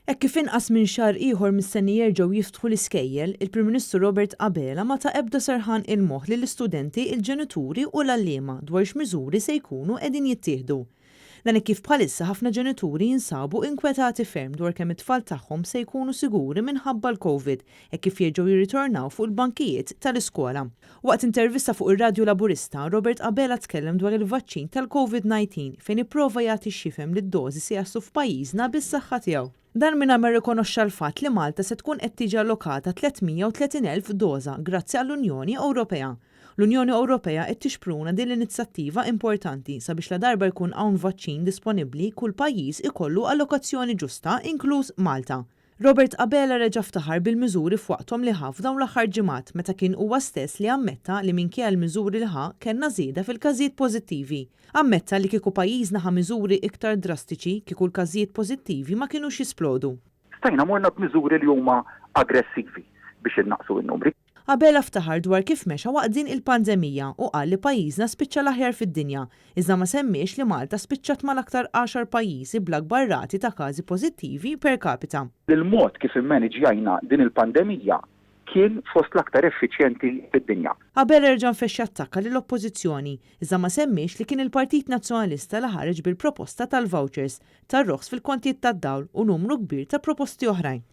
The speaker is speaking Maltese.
Hekk kif inqas minn xahar ieħor mistenni jerġgħu jiftħu l-iskejjel, il-Prim Ministru Robert Abela ma ta ebda serħan il-moħħ lill-istudenti, il-ġenituri u l-għalliema dwar x'miżuri se jkunu qegħdin jittieħdu. Dan hekk kif bħalissa ħafna ġenituri jinsabu inkwetati ferm dwar kemm it-tfal tagħhom se jkunu siguri minħabba l-Covid hekk kif jerġgħu jirritornaw fuq il-bankijiet tal-iskola. Waqt intervista fuq ir-Radju Laburista, Robert Abela tkellem dwar il-vaċċin tal-Covid-19 fejn ipprova jagħti x'jifhem li d-dożi se jaslu f'pajjiżna bis-saħħa tiegħu. Dan mingħajr ma rrikonoxxa l-fatt li Malta se tkun qed tiġi allokata 330,000 doża grazzi għall-Unjoni Ewropea. L-Unjoni Ewropea qed tixpruna din l-inizjattiva importanti sabiex ladarba jkun hawn vaċċin disponibbli kull pajjiż ikollu allokazzjoni ġusta inkluż Malta. Robert Abela reġa' ftaħar bil-miżuri f'waqthom li ħa f'dawn l-aħħar ġimgħat meta kien huwa stess li ammetta li minkejja l-miżuri li ħa kellna żieda fil-każijiet pożittivi. Ammetta li kieku pajjiżna ħa miżuri iktar drastiċi kieku l-każijiet pożittivi ma kinux jisplodu. Stajna morna b'miżuri li huma aggressivi biex innaqqsu n-numri. Abela ftaħar dwar kif mexa waqt din il-pandemija u qal li pajjiżna spiċċa l-aħjar fid-dinja, iżda ma semmiex li Malta spiċċat mal-aktar għaxar pajjiżi bl-akbar rati ta' każi pożittivi per capita. Il-mod kif immaniġjajna din il-pandemija kien fost l-aktar effiċjenti fid-dinja. Abela reġa' nfexx jattakka lill-Oppożizzjoni, iżda ma semmiex li kien il-Partit Nazzjonalista li ħareġ bil-proposta tal-vouchers, tar-roħs fil-kontijiet tad-dawl u numru kbir ta' proposti oħrajn.